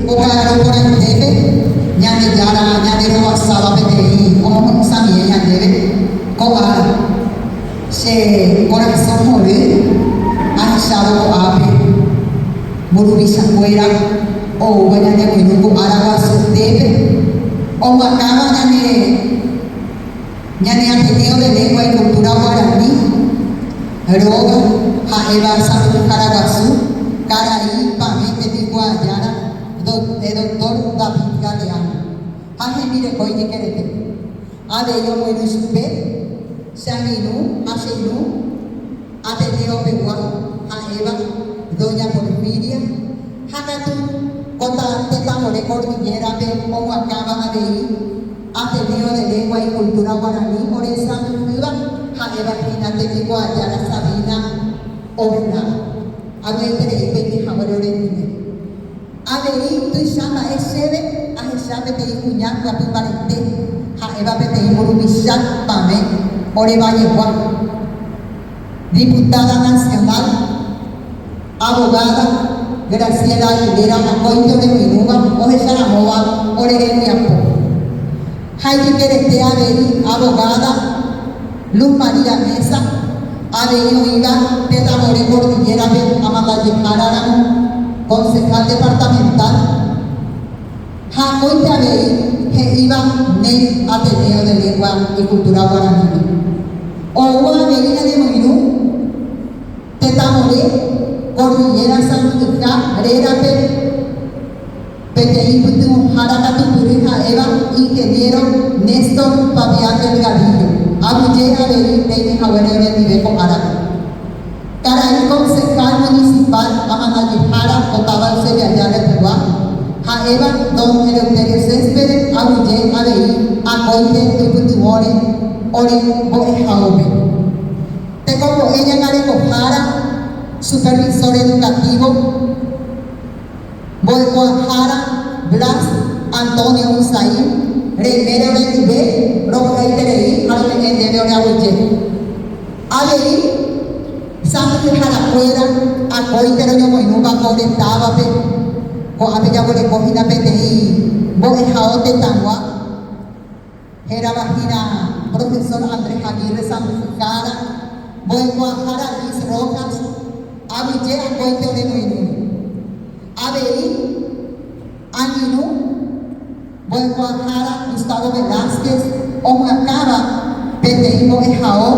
Ko ka'aru porãitépe, Ñandejára ñanderovasáva peteĩ omoho'ysãmie ñandéve ko ára. Che korasõ hory ahechávo ko'ápe mburuvichakuéra oúva ñanemoirũ ko ára guasuetépe, omyakãva ñane Ñane Ateneo de Lengua y Cultura Guarani róga ha'éva Sãmbyhyhára Guasu, karai pavẽ tembikuaajára Doctor David Galeano ha hembireko ijekerete. Avei omoirũ chupe che angirũ ha che irũ Ateneo pegua ha'éva Doña Porfiria ha katu ko tetãvore Cordillera-pe omyakãva avei Ateneo de Lengua y Cultura Guarani oresãmbyhýva ha'éva hína tembikuaajára Sabina Ovelar. Avy'aiterei peime haguére orendive. Avei tuicha mba'e chéve ahecha peteĩ kuña pyapy mbarete ha'éva peteĩ mburuvicha pavẽ ore vallegua, Diputada Nacional, abogada Graciela Aguilera akóinte oremoirũva ohecharamóva ore rembiapo. Ha ijykerete avei abogada Luz María Meza, avei oĩva tetãvore Cordillera-pe amandajehára ramo, concejal departamental, ha akóinte avei he'íva ne Ateneo de Lengua y Cultura Guaraníme. Oúva avei ñanemoirũ tetãvore Cordillera Sãmbyhyha rérape peteĩ pytyvõhára katupyry ha'éva Ingeniero Néstor Fabián Delgadillo, aguyje avei peime haguére orendive ko árape. Karai concejal municipal amandajehára ko táva Eusebia rehegua, ha'éva don Eleuterio Céspedes aguyje avei akóinte oipytyvõre ore mbo'ehaópe. Tekombo'e ñangarekohára, supervisor educativo, Mbo'ekuaahára Blas Antonio Usain reimére orendive rovy'aiterei ha rome'ẽ ndéve ore aguyje. Avei sãmbyhyharakuéra akóinte roñomoirũva ko ore távape, ko'ápe jaguereko hína peteĩ mbo'ehao tetãgua, hérava hína Profesor Andrés Aguirre sãmbyhyhára, mbo'ekuaahára Luis Rojas, aguyje akóinte oremoirũre. Avei, angirũ mbo'ekuaahára Gustavo Velázquez omyakãva peteĩ mbo'ehao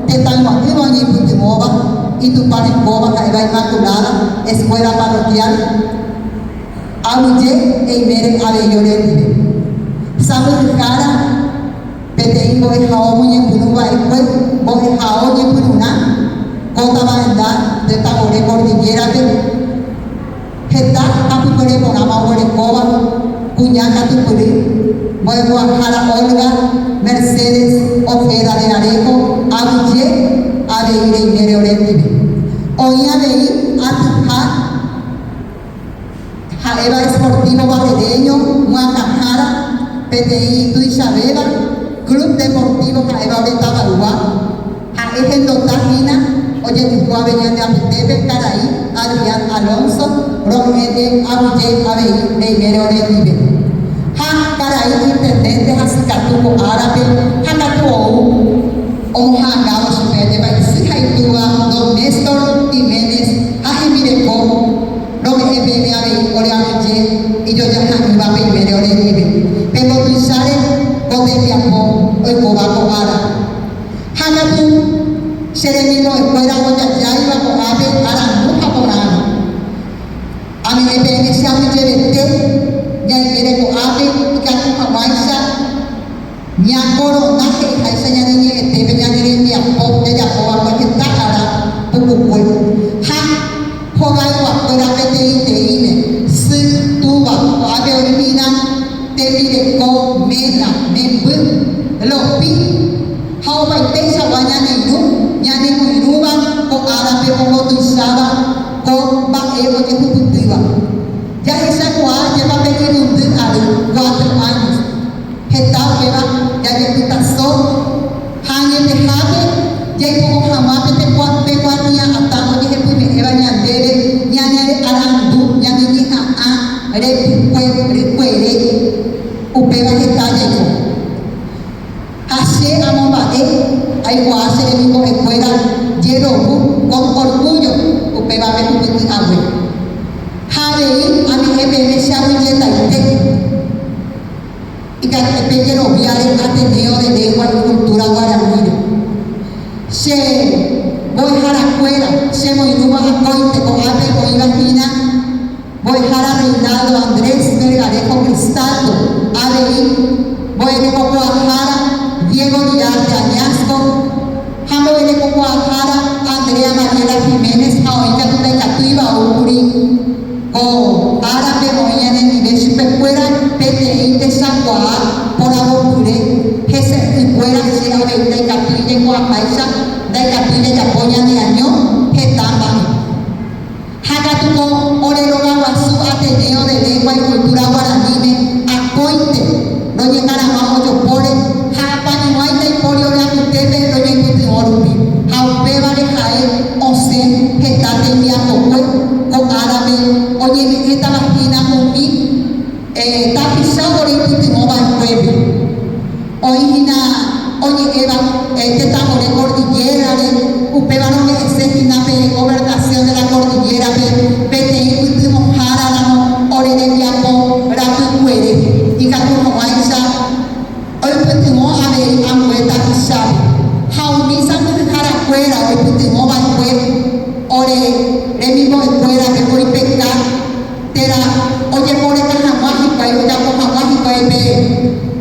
tetãygua'ỹva oñeipytyvõva itupãrekóva ha'éva Inmaculada Escuela Parroquial, Aguyje eimére avei ore ndive. Sãmbyhyhára peteĩ mbo'ehao omoñepyrũ va'ekue mbo'ehao ñepyrũrã ko tava'enda tetãvore Cordillera-pe, heta hapykuere porãva oguerekóva kuña katupyry, mbo'ehoahára Olga Mercedes Ojeda de Areco, aguyje avei reimére ore ndive. Oĩ avei atyha. Ha'éva Sportivo Barrereño myakãhára, peteĩ tuichavéva Club Deportivo ha'éva ore tavaygua, ha'e hendota hína ojejuhu avei ñande apytépe karai Adrián Alonso rome'ẽte aguyje avei reimére ore ndive. Ha karai intendente hasykatu ko árape ha katu ou omoha'angávo chupe ajépa isy ha itúva don Néstor Giménez ha hembireko Rome'ẽ peẽme avei ore aguyje ijojaha'ỹva peimére ore ndive, pembotuicháre ko tembiapo oikóva ko ára. Ha katu che remimbo'ekuéra ojajáiva ko'ápe arandu ha porãme. Ame'ẽ peẽme che aguyjevete ñaimére ko'ápe ikatu hag̃uáicha Ñakorona he'iháicha ñane ñe'ẽtépe ñane rembiapo jajapóva'ekue heta ára pukukue ha hogayguakuéra peteĩteĩme, sy, túva, ko'ápe oĩ hína tembireko, ména, memby, lopi ha opaiteichagua ñane irũ ñanemoirũva ko árape ombotuicháva ko mba'e ojehupytýva. Jahechakuaa ajépa pe irundy ary, cuatro años. Heta upéva jajepytaso ha añetehápe jaipo'o hag̃ua pe tekove. repykue rykuere, upéva heta jaiko. Ha che amomba'e aikuaa che remimbo'ekuéra jerovu con orgullo upéva pehupyty hague. Ha avei ame'ẽ peẽme che aguyjetaite ikatu pejeroviáre Ateneo de Lengua y Cultura Guaraníre. Che mbo'eharakuéra chemoirũva akóinte ko'ápe oĩva hína, Mbo'ehára Reinaldo Andrés Melgarejo Cristaldo, avei mbo'erekokuaahára Diego Diarte Añasco ha mbo'erekokuaahára Andrea Mariela Giménez ha oĩ katu ndaikatúiva oúkuri ko árape oĩ ñanendive chupekuéra peteĩ techakuaa poravopyre hese'ỹkuéra che avei ndaikatúi jaikuaaháicha ndaikatúi jajapo ñaneaño heta mba'e. Ha katu ko ore rogaguasu Ateneo de Lengua y Cultura Guaraníme akóinte roñekarama ojopóre ha apañuãi ndaipóri ore apytépe roñoipytyvõ rupi, ha upévare ha'e osẽ heta tembiapokue ko árape oñeme'ẽtava hína umi tapicha oreipytyvõ va'ekuépe. Oĩ hína oñe'ẽva tetãvore Cordillera-re, upéva rome'ẽse hína pe Gobernación de la Cordillera-pe peteĩ pytyvõhára ramo ore rembiapo rapykuere, ikatu hag̃uáicha oipytyvõ avei ambue tapichápe. Ha umi sãmbyhyharakuéra oipytyvõ va'ekue ore remimbo'ekuérape oipeka térã ojeporeka hag̃ua hikuái ojapo hag̃ua hikuái pe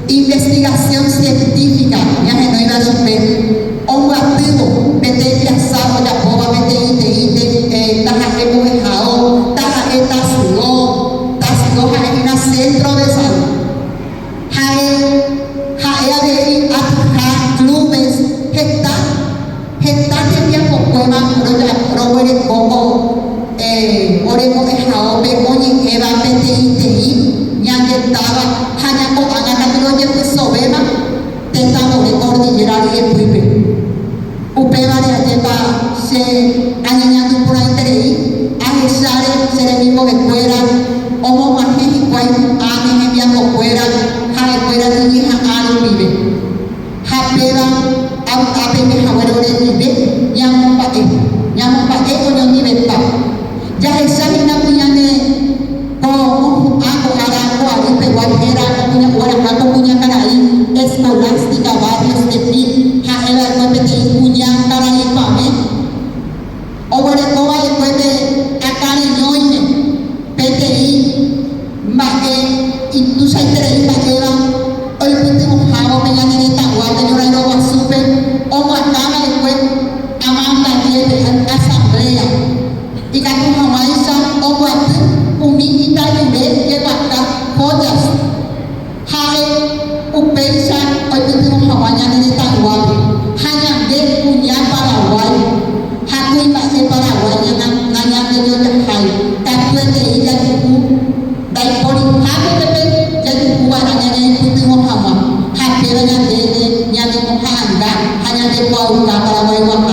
investigación científica ñahenóiva chupe, ombyatývo pe tembiasa ojapóva peteĩteĩnte taha'e mbo'ehao, taha'e tasyo, tasyo ha'e hína centro de salud. Ha'e ha'e avei atyha clubes heta heta tembiapokuéva roguereko ko ore mbo'ehaópe oñe'ẽva peteĩteĩ ñande táva ha ñako'ág̃a katu rojepysovéma tetãvore Cordillera ryepýpe. Upévare ajépa che añeñandu porãiterei ahecháre che remimbo'ekuéra omog̃uahẽ hikuái hu'ãme hembiapokuéra ha'ekuéra iñeha'ã rupive. Ha péva avy'a peime haguére orendive ñamomba'e, ñamomba'e oñondivepa. Jahecha hína ku ñane ko mohu'ã ko ára ko ary pegua héra ogueraha ko kuñakarai Escolástica Barrios de Gil ha'e va'ekue peteĩ kuña karai pavẽ oguereko va'ekue pe akãreñóime peteĩ mba'e ituichaiterei mba'éva oipytyvõhávo pe ñane retãguápe ñorairõ guasúpe omoakã va'ekue amandajépe, asamblea. Ikatu hag̃uáicha oguapy umi itajyre jeguaka joyas, ha'e upéicha oipytyvõ hag̃ua ñane retãyguápe ha ñande kuña Paraguái ha kuimba'e Paraguái nañandejojahái, katuetei jajuhu ndaiporihápe jepe jajuhuva'erã ñañeipytyvõ hag̃ua ha péva ñandéve ñanemoha'anga ha ñandekuaauka Paraguaiguaha.